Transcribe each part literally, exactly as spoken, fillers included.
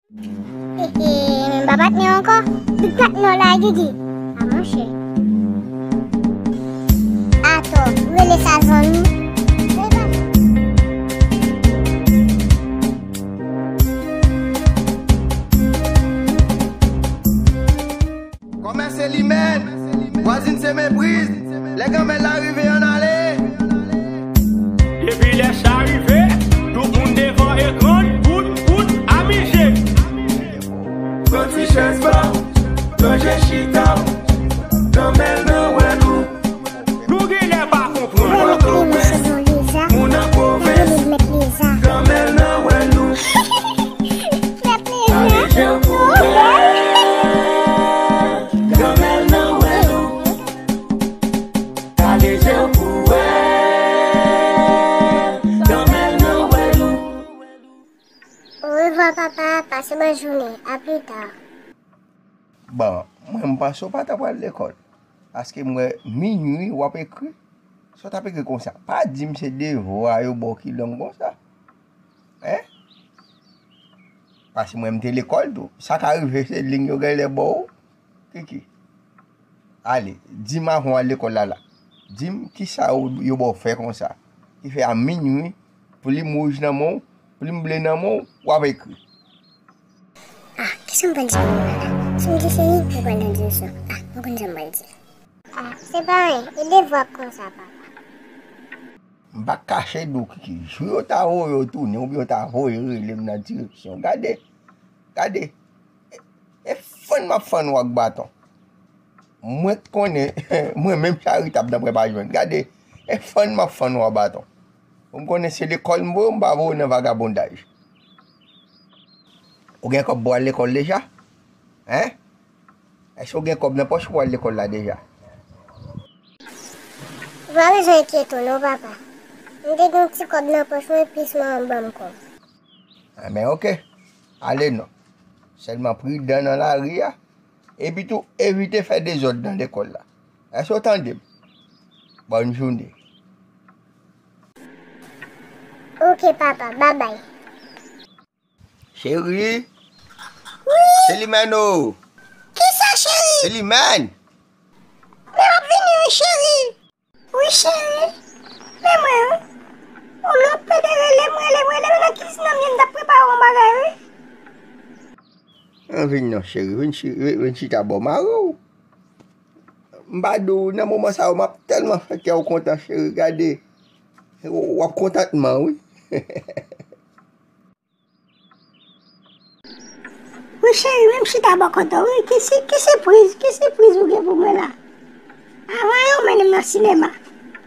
Hehe, men m pa patnè ankò. Big patnè w la, Gigi. A monchè. Atò, ou rele sa zanmi? Kòmè se limèn, vwazin se mepriz. Lè granmèl la rive, ann ale. Depi lè sa rive, tout moun devan ekran, kout, kout, amize. Pran ti chèz ba w, ranje chita w, granmèl nan wè nou. Nou genlè pa konprann. Moun an pwovens, moun an pwovens, granmèl nan wè nou. Kale je w pou wè, granmèl nan wè nou. Kale je w pou wè, granmèl nan wè nou. Orevwa papa, pase bòn jounen, a pli ta. Bon, mwen m panse w pa ta pral lekòl, paske m wè minui w ap ekri. Sa w t ap ekri konsa? Pa di m se devwa yo ba w ki long konsa. Hein? Paske mwen m te lekòl tou. Sa ka rive se liy yo genlè ba w. Kiki. Ale, di m avan w al lekòl la la. Di m kisa yo, yo ba w fè konsa. Ki fè a minui, plim wouj nan men w, plim ble nan men w, w ap ekri. Ah, kisa m pral di pou mwen la? Si m di se li, mwen pral nan dimisyon. Ah, mwen konn sa m pral di. Ah, se pa anyen, e devwa k konsa, papa. M pa kache di w, Kiki, jou yo ta voye w tounen oubyen yo ta voye rele m nan direksyon. Gade, gade. E, e fann m ap fann w ak baton. Mwen t konnen, mwen menm charitab nan pwen pa jwenn. Gade, e fann m ap fann w ak baton. Ou m konnen se lekòl m voye w, m pa voye w nan vagabondaj. Ou gen kòb pou al lekòl deja? Hein? Èske w gen kòb nan pòch pou al lekòl la deja? Ou pa bezwen enkyete w non, papa. M te gen yon ti kòb nan pòch mwen, plis manman m ban m kòb. Enben, oke. Ale non. Sèlman pridan nan lari a. Epi tou, evite fè dezòd nan lekòl la. Èske w tande m? Bòn jounen. Oke, papa. Babay. Cheri. Wi. Se li menm, o. Kisa, cheri? Se li menm. Men m ap vini, wi, cheri. Wi, cheri. Men mwen, wi. Ou lè w pede rele m, rele m, rele m, nan kizin nan m ye, m t ap prepare yon bagay, wi. An, vin non, cheri. Vin chi-, vin, vin chita bò mari w. M pa di w, nan moman sa yo, m ap tèlman fè kè w kontan, cheri. Gade. W, w ap kontantman, wi. Wi, cheri, men m chita bò kote w, wi. Ki si-, ki sipriz, ki sipriz ou gen pou mwen la? Avan yo mennen m nan sinema.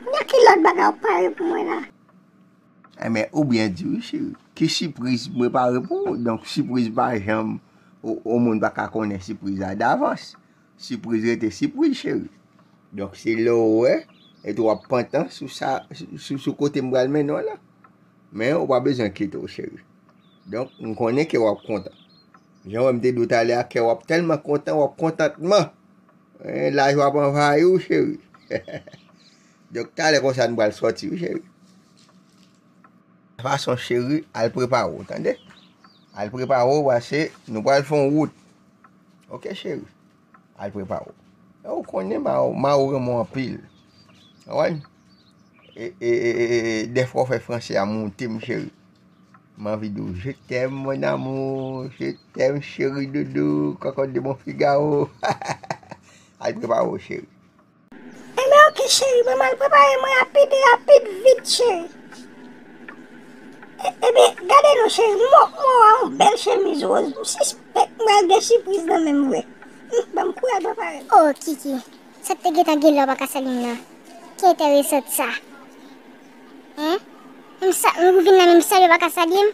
Kounye a ki lòt bagay ou pare pou mwen la? Enben, ou byen di, wi, cheri. Ki sipriz mwen pare pou ou? Donk, sipriz pa janm, o, o moun pa ka konnen sipriz la davans. Sipriz rete sipriz, cheri. Donk, se lè w wè, epi w ap pantan sou sa, sou, sou kote m pral mennen w la. Men, ou pa bezwen enkyete w, cheri. Donk, m konnen ke w ap kontan. Jan w wè m te di w talè a, kè w ap tèlman kontan, w ap kontantman. Eh, lajwa ap anvayi w, cheri. Donk, talè konsa, nou pral sòti, wi, cheri. Fason cheri, al prepare w, tande? Al prepare w, paske nou pral fè yon wout. Oke, cheri? Al prepare w. E ou konnen ma, ma ou renmen w anpil. Konprann? E, e, e, e, e, dèfwa w fè franse a monte m, cheri. M anvi di w, je t'aime, mon amour, je t'aime, chéri doudou, cocotte de mon Figaro. Al prepare w, cheri. Enben, oke, cheri, ban m al prepare mwen rapid, rapid, vit, cheri. E, ebyen, gade non, cheri, m, m wè yon bèl chemiz wòz. M sispèk m pral gen sipriz nan men m vre. Hum, ban m kouri al prepare m. Oh, Kiki, sa k te gentan gen lè w pa ka salye m nan? Ki enteresan sa? Hein? M sa, m vin la, men m salye w pa ka salye m?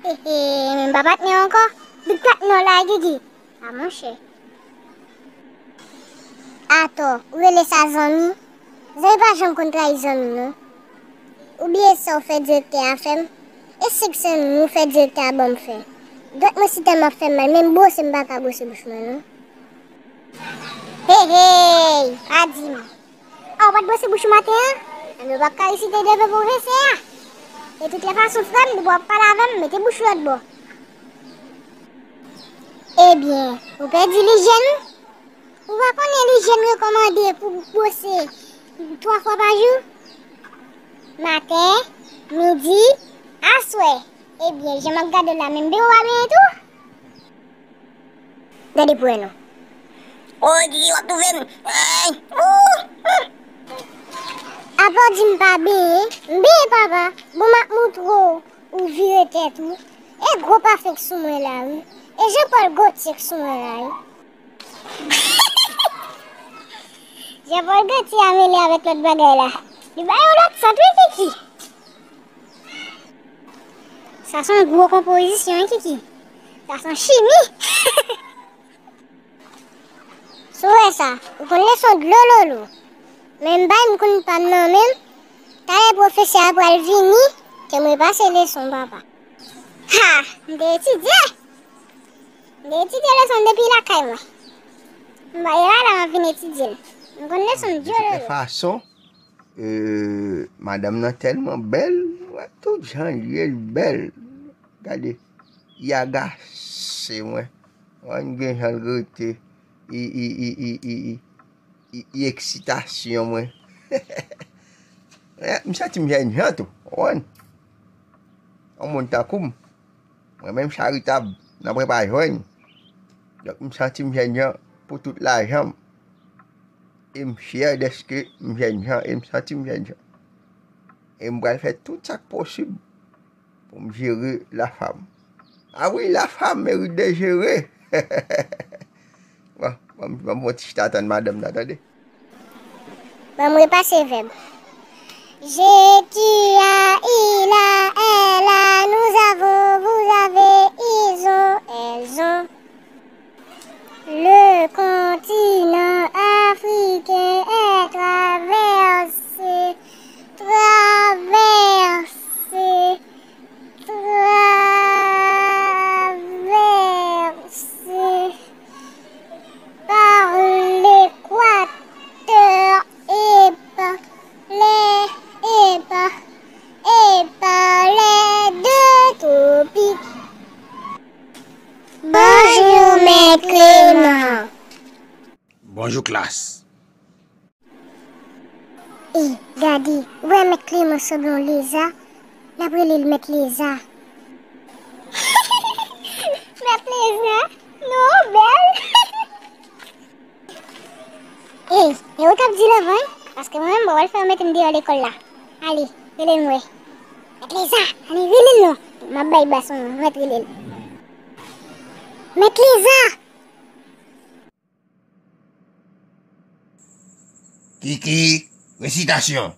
Hehe, men m pa patnè w ankò. Big patnè w la, Gigi. A monchè. Atò, ou rele sa zanmi? Zanmi pa janm konn trayi zanmi, non. Ou bliye sa w fè direktè a fè m? E senk san mil ou fè direktè a ban m fè? Dwèt mwen si tèlman ap fè m mal, menm bwose m pa ka bwose bouch mwen, non. Hey, hey, pa di m. A, ou pa t bwose bouch ou maten an? Enben, ou p ap ka resite devan pwofesè a. De tout lè fason, frè m, depi w ap pale avè m, mete bouch ou lòt bò. Ebyen, ou pèdi lijyèn ou? Ou pa konnen lijyèn rekòmande pou bwose twa fwa pa jou? Maten, midi, aswè. Ebyen, jan m ap gade w la, menm bebe w pa benyen tou? Gade pou wè non. O, Kiki, w ap toufe m. Ay, ou, ou. Apa w di m pa benyen? M benyen, papa. Bon, m ap moutre w, ou vire tèt ou. E gwo pafen k sou mwen la, wi. E Jean Paul Gaultier k sou mwen la, wi. Jean Paul Gaultier a mele avèk lòt bagay la. Li bay yon lòt sant, wi, Kiki. Sa se yon gwo konpozisyon, wi, Kiki. Sa se yon chimi. Si w wè sa, ou konn leson dlo lolo. Men m bay m konn pa m nan men m. Talè pwofesè a pral vini, ke m repase leson, papa. Ha! M te etidye! M te etidye leson depi lakay mwen. M pa ye la, la m ap vin etidye l. M konn leson m dyo lolo. De toute façon, euh, madanm nan tèlman bèl, wè tout jan l ye, l bèl. Gade, i agase mwen. Wè, m gen jan l rete. I, i, i, i, i, i, i, i eksitasyon mwen. Wè, m santi m jènjan tou. Wè. Yon moun tankou m. Mwen menm charitab, nan mwen pa jwenn. Donk, m santi m jènjan pou tout lajan m. E m fyè dèske m jènjan, e m santi m jènjan. E m pral fè tout sa k posib pou m jere lafam. Ah wi, lafam mérite de jere. Bon, bon, bon, bon, ti chita tann madanm nan, tande. Ban m repase vèb. J'ai, tu as, il a, elle a, nous avons, vous avez, ils ont, elles ont. Le continent africain est traversé, traversé, traversé par l'équateur et par les, et par, et par les deux tropiques. Bonjou, Mèt Kleman. Bonjou, klas. E, gade, ou wè Mèt Kleman sanble yon leza, n ap rele l Mèt Leza. Mèt Leza? Non, bèl. Ey, e ou k ap di l anvan, wi, paske mwen menm, bon, w al fè yo mete m deyò lekòl la. Ale, rele m wè. Mèt Leza, ale, rele l non. M ap bay bas yon non, mèt rele l. Mèt Leza! Kiki, resitasyon.